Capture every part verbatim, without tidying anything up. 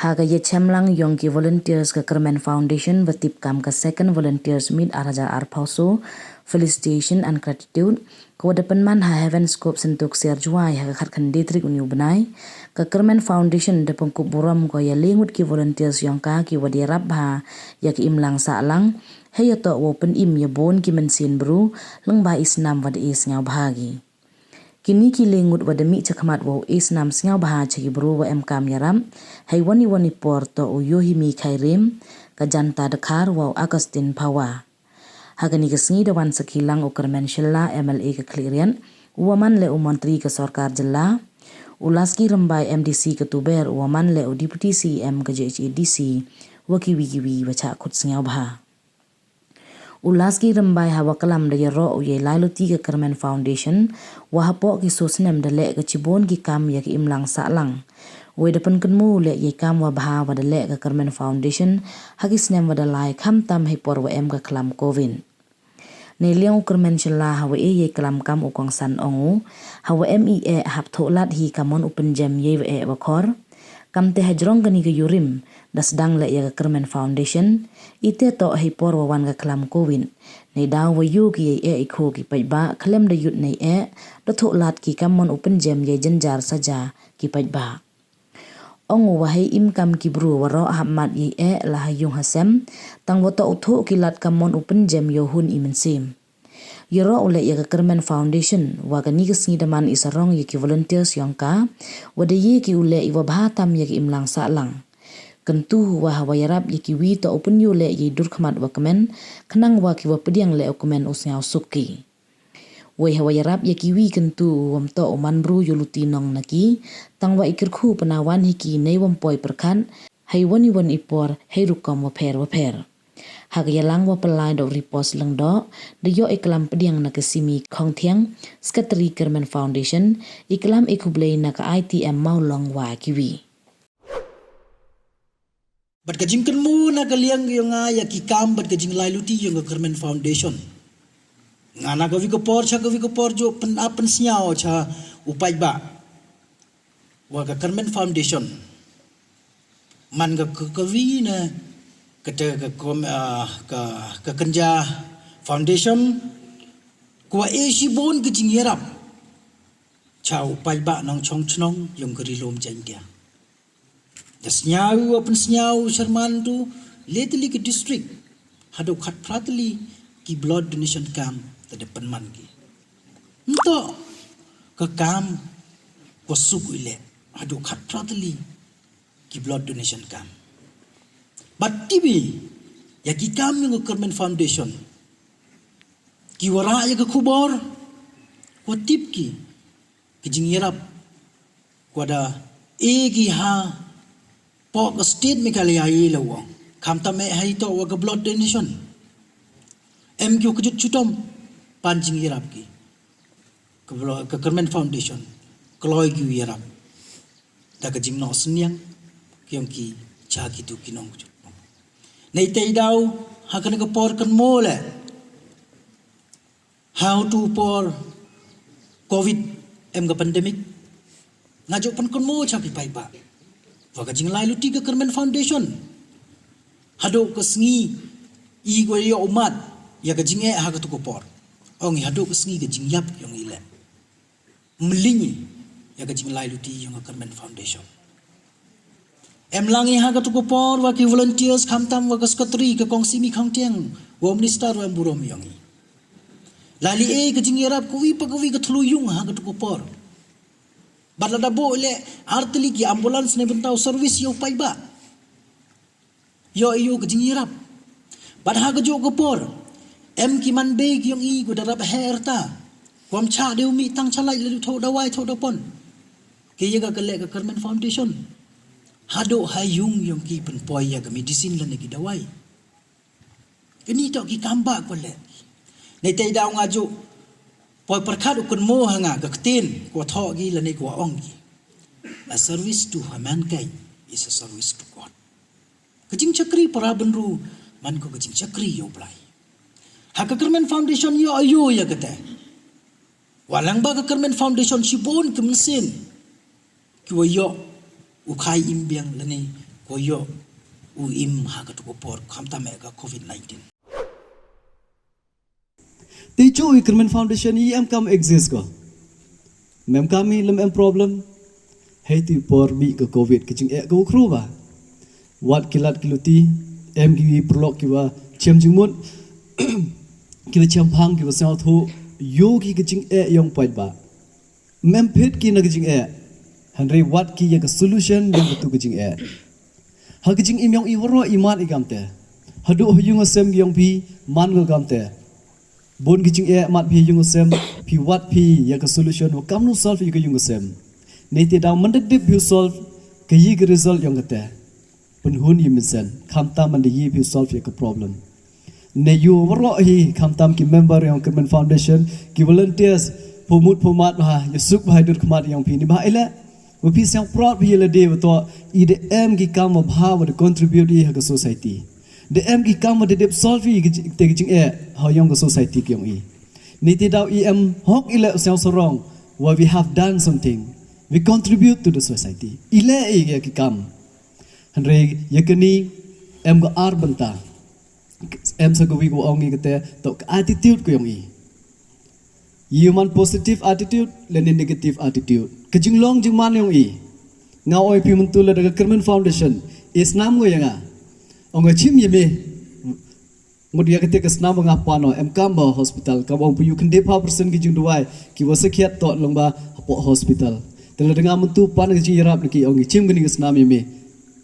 Ha ka yachemlang yong ki volunteers ka Kyrmen Foundation wa tip kam ka Second Volunteers Meet ar hajar arphaw so, Felicitation and Gratitude, ka wa da pynman ha Heaven's Cove Syntok Siar Jwai ha ka khatkhyndai tarik uni u bnai, ka Kyrmen Foundation da pynkup burom ko ya le ngut ki volunteers yong ka ki wa da yarap bha ya ka imlang sahlang, hei yatoh wow pynim ya boon ki mynsiem bru lyngba i snam wa da e sngowbha ki. Kini ki le ngut wa da mih chakhmat wow e snam sngowbha cha ki bru wa emkam yarap, hei won i won i por toh u Yohimi Khyrim, ka Janta Dkhar wa u Augustine Phawa. Ha kani ka sngi da wan sakhi lang u Kyrmen Shylla, M L A ka Khliehriat, u wa man le u montri ka sorkar jylla, u Laski Rymbai, M D C ka Tuber, u wa man le u Deputy C E M ka J H A D C, wa kiwi kiwi wa chah khut sngowbha. U Laski Rymbai ha wa klam da yaroh u yei lai luti ka Kyrmen Foundation, wa hapoh ki so snem da leh ka chiboon ki kam ya ka imlang sahlang. Wei da pynkynmaw u leh yei kam wa bha wa da leh ka Kyrmen Foundation ha ki snem wa da lai, khamtam hei por wa em ka khlam Covid. Neiliang u Kyrmen Shylla ha wa e yei klam kam u kongsan, ong u, ha wa em i eh hap thoh lad hi kammon u pynjem yei wa eh wa khor. Kamte hajrong kani ka yurim da sdang leh ya ka Kyrmen Foundation, ite toh hei por wa wan ka khlam Covid. Neidaw wa yoh ki yei eh i kho ki paidbah, khlem da yut nei eh, da thoh lad ki kammon u pynjem yei jynjar saja ki paidbah. Ong u wa hei im kam ki bru waroh hap mad yei eh la ha yung ha sem, tang wa toh u thoh ki lad kammon u pynjem yow hun i mynsiem. Yaroh u leh ya ka Kyrmen Foundation, wa kani ka sngi da man i sarong ya ki volunteers yong ka, wa da ye ki u leh i wa bha tam ya ka imlang sahlang. Kyntu u wa ha wa yarap ya kiwi toh u pynyoo leh yei dur khmat wa kmen, khnang wa ki wa pdiang leh u kmen u sngowsuk ki. Wei ha wa yarap ya kiwi kyntu u wam toh u man bru yow luti nong na ki, tang wa i kyrkhu pynwan hi ki nei wam poi pyrkhat, hei won i won i por, hei rukom wa pher wa pher. Ha ka yalang wa pynlai da u Ripos Lyngdoh, da yoh i klam pdiang na ka Simi Khongthiang, Secretary Kyrmen Foundation, i klam i khublei na ka I T M Mawlong wa kiwi. Bad ka jingkynmaw na ka liang yong nga ya ki kam bad ka jinglai luti yong ka Kyrmen Foundation. Nga na ka wi ka por cha ka wi ka por jooh pynap pynsngow cha u paidbah wa ka Kyrmen Foundation man ka, ka, ka wi na ka, ka, ka, ah, ka, ka Kynja Foundation, ka wa e chiboon ka jingyarap cha u paidbah nongchong chnong yong ka Ri Lum Jaiñtia. Da sngow wa pynsngow chairman tu, le tylli ki district, hadooh khatphra tylli ki blood donation camp te da pynman ki. Ntoh ka kam wa suk u i leh, hadooh khatphra tylli ki blood donation camp. Bad tip i ya ki kam yong ka Kyrmen Foundation, ki wa rah ya ka khubor, wa tip ki ka jingyarap wa da e ki hapoh ka state Meghalaya i la wong. Khamtam eh hei toh wa ka blood donation, em ki wa kjut chutom pan jingyarap ki. Ka blo-, ka Kyrmen Foundation kloi ki u yarap da ka jingnoh synniang ki yong ki cha kitu ki nongkjut. Neitei daw ha kani ka por kynmaw leh, ha utu u por Covid, em ka pandemic, nga jooh pynkynmaw cha ki paidbah wa ka jinglai luti ka Kyrmen Foundation, hadooh ka sngi i ko yow mad ya ka jingeh ha katu ka por. Ong i hadooh ka sngi ka jingyap yong i leh. Mling i ya ka jinglai luti yong ka Kyrmen Foundation. Em lang i ha katu ka por wa ki volunteers, khamtam wa ka secretary ka Kong Simi Khongthiang, wa u minister wa em burom yong i. Lai li e ka jingyarap ka wi pa ka wi ka thlu yung ha katu ka por. Bad lada booh leh ar tylli ki ambulance neibynta u service yow paidbah. Yow, yow ka jingyarap. Bad ha ka jooh ka por, em ki man bei ki yong i ko da rap heh rta. Kwam chah de u mih tang chalai la du thoh dawai thoh dapon. Ki ya ka ka leh ka Kyrmen Foundation, hadooh ha yung yong ki pynpoi ya ka medicine lane ki dawai. Kini toh ki kam ba ko leh. Neitei daw nga jooh poi pyrkhat u kynmaw ha nga ka ktien ko thoh ki lane ko ong ki. A service to mankind is a service to God. Ka jingchakri para bynru man ko ka jingchakri yow Blai. Ha ka Kyrmen Foundation yow ayo ya kate. Wa lang ba ka Kyrmen Foundation chiboon ki mynsiem ki wa yoh u khai im biang lane ki Wa yoh u im ha katu ka por khamtam eh ka covid nineteen. Te chu i Kyrmen Foundation i em kam exist ko. Mem kam i lem em problem. Hei tu i por bi ka covid ka jingeh ka u khru ba. Wat ki lad ki luti, em ki wi pyrlok ki wa chem jingmut, ki wa chem phang ki wa sngewthuh, yoh ki ka jingeh yong paid ba. Mem phit ki na ka jingeh. Hynrei wat ki ya ka solution yong katu ka jingeh. Ha ka jingim yong i waroh i mat i kamte. Haduh ha yung ha sem yong phi man ko kamte. Bun ki jingeh mat phi yung ha sem, phi wat phi ya ka solution wa kamnu solve ya ka yung ha sem. Neite daw man da dip phi solve ka yi ka result yong kate. Pynhun yi mynsiem, khamtam man da yi phi solve ya ka problem. Ne yoh waroh hi khamtam ki member yong Kyrmen Foundation, ki volunteers, pumut pumat bha, ya suk bha dur khmat yong phi ni bha ile. Wa phi sngewproud phi ya lade wa toh i da em ki kam wa bha wa da contribute i ha ka society. Da em ki kam wa da dep solve i ki ji-, te ki jingeh ha yong ka society ki yong i. Neite daw i em hok ile sngewsarong wa we have done something. We contribute to the society. Ile i ya ki kam. Hynrei ya kani em ka ar bynta. Em sa ka wi ka wa ong i kate, toh ka attitude ka yong i. Yow man positive attitude, lane negative attitude. Ka jinglong jingman yong i. Nga ong i phi mynta lada ka Kyrmen Foundation i snam ko ya nga. Ong nga chim ya me. Mut ya kate ka snam wa nga pan o, em kam bha hospital, kam ong phi u khyndai phaw percent ki jingduwai ki wa sakhiat toh long bha hapoh hospital. Te lada nga mynta pan ka jingyarap na ki ong i chim kani ka snam ya me.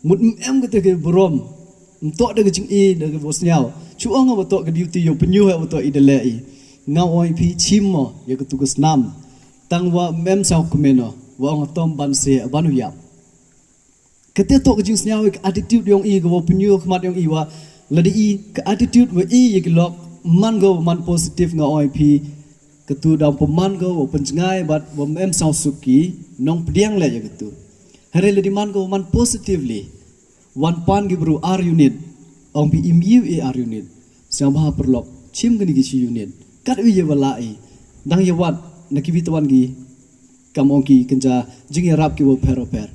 Mut em kate ka burom. Ym toh da ka jing-i, da ka wa sniaw. Chu ong wa toh ka duty yow pynyoh wa toh i da leh i. Nga ong i phi chim mo ya katu ka snam. Tang wa mem saw kmen o, wa ong tom ban se, ban u yap. Kate toh ka jingsniaw, ka attitude yong i, ka wa pynyoh khmat yong i wa. Lada i ka attitude wa i ya ki lok, man ko wa man positive nga ong i phi. Katu daw pynman ko wa pynjngai bad wa mem saw suk ki nongpdiang le ya katu. Hynrei lada i man ko wa man positively. Wan pan ki bru ar unit. Ong phi im yoh i ar unit. Sngewbha pyrlok. Chim kani ki chi unit. Kat wi ya wa la i. Dang ya wat na ki wi tawan ki. Kam ong ki kynja jingyarap ki wa pher wa pher.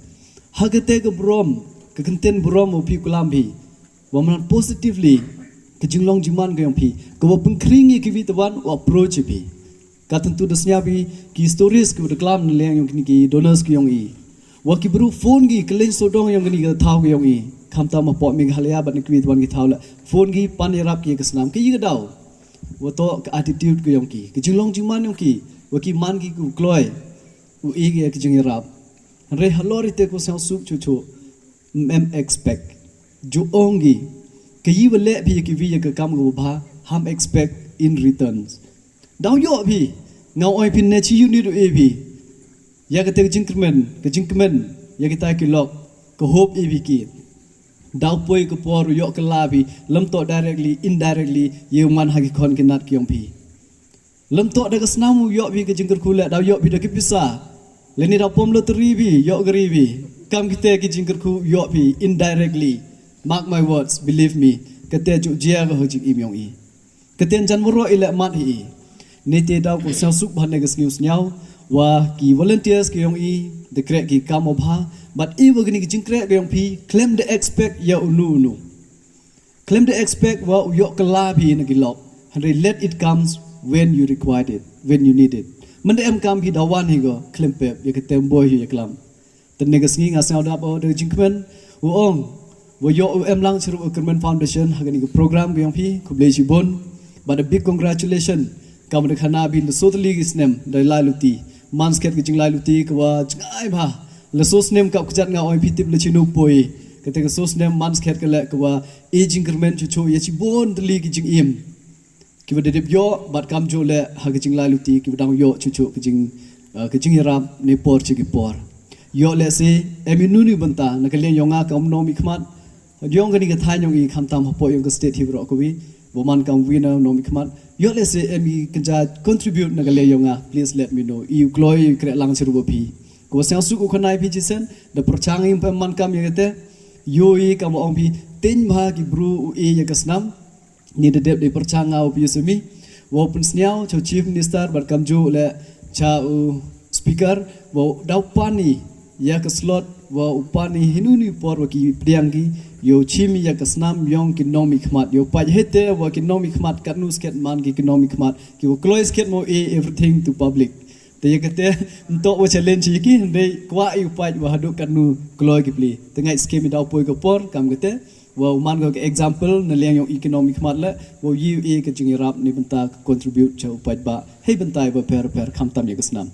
Ha kate ka burom, ka kyntien burom wa phi klam phi. Wa man positively, ka jinglong jingman ka yong phi. Ka wa pynkhring ya ki wi tawan wa approach ya phi. Ka tentu da sniaw phi ki stories ki wa da klam na liang yong kini ki donors ki yong i. Wa ki bru phone ki, ka leng sodong yong kini ka thaw ki yong i. Khamtam hapoh Meghalaya bad na ki wi tawan ki thaw la. Phone ki pan yarap ki ka snam ki ya ka daw. Wa toh ka attitude ka yong ki. Ka jinglong jingman yong ki. Wa ki man ki ku kloi. U i ki ya ka jingyarap. Hynrei halor ite ko sngewsuk chu chu. Mem expect. Ju ong ki. Ka yi wa leh phi ya ki wi ya ka kam ka wa bha. Ham expect in returns. Daw yoh phi. Nga ong i phi ne chi unit u e phi. Ya kate ka jingkyrmen, ka jingkmen. Ya kita ki lok. Ka hope e phi ki. Daw poi ka por u yoh ka la phi. Lem toh directly, indirectly. Ye man ha ki khon ki nat ki yong phi. Lem toh da ka snam u yoh phi ka jingkyrkhu le, daw yoh phi da ki pisa. Lane daw pom lottery phi, yoh kari phi. Kam kite ki jingkyrkhu yoh phi indirectly. Mark my words, believe me. Kate ju jia ka ha jingim yong i. Kate jan waroh i le mat hi i. Neite daw ko sngewsuk bha ne ka sngewsniaw. Wa ki volunteers ki yong i, da kreh ki kam wa bha. Bad i wa kani ki jingkreh ki yong phi, khlem da expect ya unu unu. Khlem da expect wa u yoh ka la phi na ki lok. Hynrei let it comes when you required it, when you need it. Man da em kam phi da wan hi ko, khlem pep, ya ka tem boi hi ya klam. Te ne ka sngi nga sngewdap o da ka jingkmen, u ong, wa yoh u em lang chirup u Kyrmen Foundation, ha kani ka program ka yong phi, khublei chibun, bad a big congratulations, kam da khana phi la soo tylli ki snem, da lai luti, man skhet ka jinglai luti, ka wa jngai bha, la soo snem kap kjat nga ong i phi tip la chinu poi, kate ka soo snem man skhet ka le ka wa, e jingkyrmen chu chu, ya chibun tylli ki jingim. Ki wa da dep yoh, bad kamjooh le, ha ka jinglai luti, ki wa dang yoh chu chu, ka jing, eh, ka jingyarap, ne por chi ki por. Yoh le se, em i nuni bynta, na ka liang yong nga kam nongmihkhmat. Yong kani ka thaiñ yong i khamtam hapoh yong ka state hi waroh kawi. Wa man kam wi na nongmihkhmat. Yoh le se em i kynja contribute na ka liang yong nga, please let me know. I u kloi, i u kreh lang chirup wa phi. Ka wa sngewsuk u khana i phi chisen, da pyrchang i phi man kam ya kate. Yoh i kam wa ong phi, teiñ bha ki bru u e ya ka snam. Ni da dep da pyrchang nga u phi ya semi. Wa u pynsniaw, cha u Chief Minister, bad kamjooh le, cha u Speaker, wa u daw pan i, ya ka slot, wa u pan i hinu ni por wa ki pdiang ki, yow chim i ya ka snam yong ki nongmihkhmat, yow pait heitæ wa ki nongmihkhmat katnu skhet man ki ki nongmihkhmat, kiwa kloi skhet mo e everything to public. Tæ ya katæ, ymtoh wa challenge ya ki, hynrei kwah i u pait wa hadooh katnu kloi ki pli. Tæ ngait skhem i daw poi ka por kam katæ, wa u man ko ka example na liang yong i ki nongmihkhmat leh, wow ye u e ka jingyarap neibynta ka contribute cha u paidbah heibynta iwa phær phær khamtam ya ka snam.